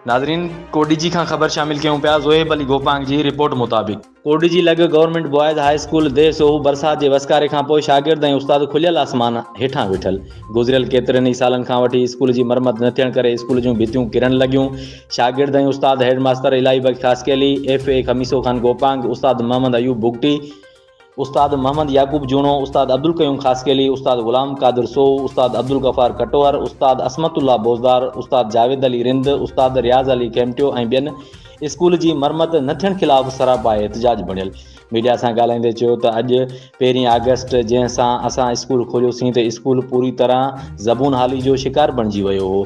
ناظرين ڪوڏيجي کان خبر شامل ڪيون پيا زوهيب علي گوپانگ جي رپورٽ مطابق. ڪوڏيجي لڳ گورنمينٽ بوائز هاء اسڪول ديهه سوهو برسات جي وسڪاري کانپوء شاگرد ۽ استاد کليل آسمان هيٺان ويٺل. گذريل ڪيترن ئي سالن کان وٺي اسڪول جي مرمت نه ٿيڻ ڪري اسڪول جون ڀتيون ڪرڻ لڳيون. شاگرد ۽ استاد head master Ilahi Bakhsh Khaskheli, F A Khamiso Khan Gopang, استاد محمد ايوب بگٽي، استاد محمد يعقوب جوڻو، استاد عبدالقيوم خاصخيلي، استاد غلام قادر سوهو، استاد عبدالغفار ڪٽوهر، استاد عصمت الله بوزدار، استاد جاويد علي رند، استاد رياض علي کيمٽيو ۽ ٻين اسڪول جي مرمت نه ٿيڻ خلاف سراپا احتجاج بڻيل ميڊيا سان ڳالهائيندي چيو ته اڄ پهرين آگسٽ جنهن سان اسان اسڪول کوليوسين ته اسڪول پوري طرح زبون حالي جو شڪار بڻجي ويو هو.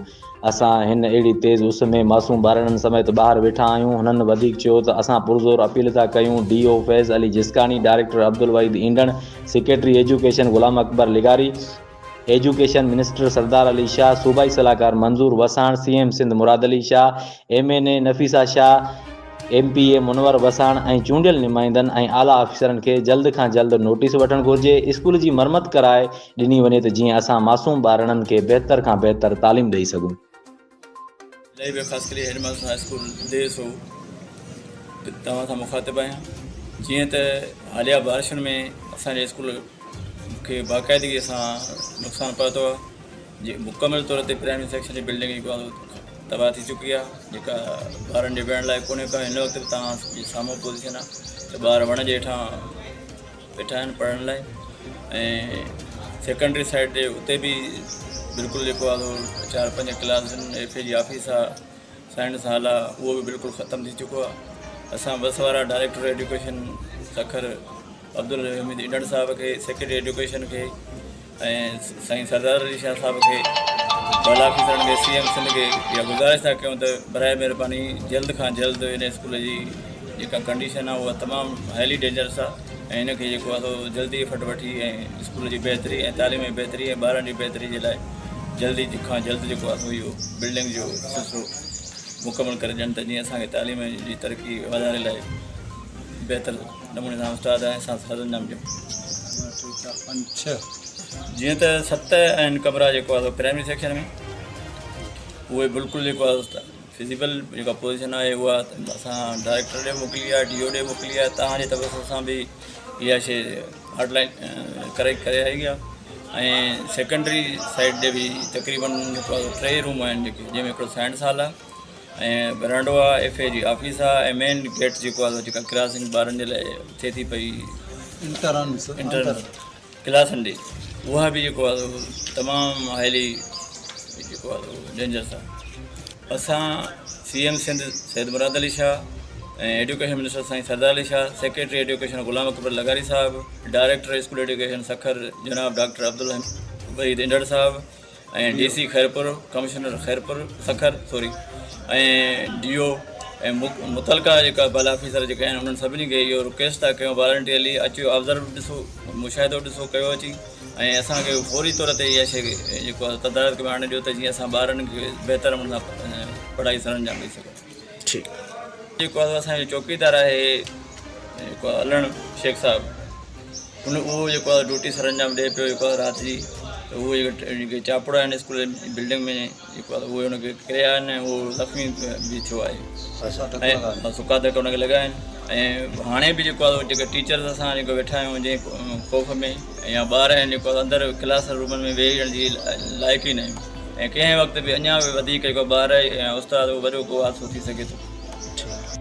اسان هن اهڙي تيز اس ۾ معصوم ٻارڙن سميت ٻاهر ويٺا آهيون. هنن وڌيڪ چيو ته اسان پرزور اپيل ٿا ڪيون D O Faiz Ali Jiskani, director Abdul Wahid Indhan, secretary education Ghulam Akbar لغاري، ايجوڪيشن منسٽر سردار علي شاهه، صوبائي صلاحڪار Manzoor Wassan, C M Sindh Murad Ali Shah, M N A Nafisa Shah, M P A Munawar Wassan ۽ چونڊيل نمائندن ۽ اعليٰ آفيسرن کي جلد کان جلد نوٽيس وٺڻ گهرجي، اسڪول جي مرمت ڪرائي ڏني وڃي ته جيئن اسان معصوم ٻارڙن کي بهتر کان بهتر تعليم ڏئي سگهون. Ilahi Baig Khaskheli head master high school ديهه سو توهان سان مخاطب آهيان جيئن ته حاليه بارشن ۾ اسان جي اسڪول کي باقاعدگي سان نقصان پهتو آهي جي مڪمل طور تي پرائمري سيڪشن جي بلڊنگ جيڪو آهي تباهه ٿي چڪي آهي جيڪا ٻارن جي ويهڻ لاء ڪونهي ڪا هن وقت به توهان جي سامهون پوزيشن آهي ته ٻار وڻ جي هيٺان ويٺا آهن پڙهڻ لاء ۽ سيڪنڊري سائيڊ تي اتي به بلڪل جيڪو آهي سو چار پنج ڪلاس آهن ايف اي جي آفيس آهي سائنس هال آهي اهو به بلڪل ختم ٿي چڪو آهي اسان بس وارا ڊائريڪٽر ايڊيوڪيشن سکر عبدالحميد انڙ صاحب کي سيڪريٽري ايڊيوڪيشن کي ۽ سائين سردار علي شاهه صاحب کي بالا آفيسرن کي سي ايم سنڌ کي اها گذارش ٿا ڪيون ته برائي مهرباني جلد کان جلد ان اسڪول جي جيڪا ڪنڊيشن آهي اها تمام هائلي ڊينجرس آهي ۽ ان کي جيڪو آهي سو جلدي ايفرٽ وٺي ۽ اسڪول جي بهتري ۽ تعليم جي بهتري ۽ ٻارن جي بهتري جي لاء جلدي کان جلد جيڪو آهي سو اهو بلڊنگ جو سلسلو مڪمل ڪري ڏين ته جيئن اسان کي تعليم جي ترقي واڌاري لاء بهتر نموني سان استاد ۽ اسان سر انجام ڏيون. ٻه ٽي چار پنج ڇهه. جيئن ته ست آهن ڪمرا جيڪو آهي سو پرائمري سيڪشن ۾ اهي بلڪل جيڪو آهي فزيبل جيڪا پوزيشن آهي اها اسان ڊائريڪٽر ڏي موڪلي آهي ڊي او ڏي موڪلي آهي تهان جي توسط سان به اها شي هاٽ لائن ڪري ڪري آئي آهي ۽ سيڪنڊري سائيڊ ڏي به تقريبن جيڪو آهي ٽي روم آهن جيڪي جنهن ۾ هڪڙو سائنس هال آهي ۽ ورانڊو آ ايف اي جي آفيس آ ۽ مين گيٽ جيڪو آ جيڪا ڪراسنگ ٻارن جي لاء ٿئي ٿي پئي انٽرنس انٽرنس ڪلاسن ڏي اها به جيڪو آ تمام هائلي جيڪو آ ڊينجرس آ اسان C M Sindh Syed Murad Ali Shah ۽ education minister Sain Sardar Ali Shah secretary education Ghulam Akbar لغاري صاحب ڊائريڪٽر اسڪول ايڊيوڪيشن سکر جناب ڊاڪٽر عبدالوحيد انڍڙ صاحب ۽ D C Khairpur commissioner Khairpur Sukkur sorry ۽ D O ۽ متعلقه جيڪا بالا officer جيڪا آهن انهن سڀني کي اهو رڪويسٽ ٿا ڪيون والنٽيئرلي اچو آبزرو ڏسو مشاهدو ڏسو ڪيو اچي ۽ اسان کي فوري طور تي اها شيء جيڪو آهي تدارڪ ۾ آڻي ڏيو ته جيئن اسان ٻارن کي بهتر نموني سان پڙهائي سر انجام ڏئي سگهون ٺيڪ جيڪو آهي اسان جو چوڪيدار آهي جيڪو علڻ شيخ صاحب ان اهو جيڪو آهي ڊيوٽي سرانجام ڏئي پيو جيڪو آهي رات جي ته اهي جيڪي چاپڙا آهن اسڪول جي بلڊنگ ۾ جيڪو آهي اهي ان کي ڪريا آهن ۽ اهو زخمي به ٿيو آهي ۽ سڪا ڌڪ ان کي لڳا آهن ۽ هاڻي به جيڪو آهي جيڪي ٽيچرز اسان جيڪو ويٺا آهيون جنهن خوف ۾ يا ٻار آهن جيڪو اندر ڪلاس رومن ۾ ويهي رهڻ جي لائق ئي نه آهيون ۽ ڪنهن وقت به اڃا به وڌيڪ جيڪو ٻار يا استاد وڏو ڪو حادثو ٿي سگهي ٿو.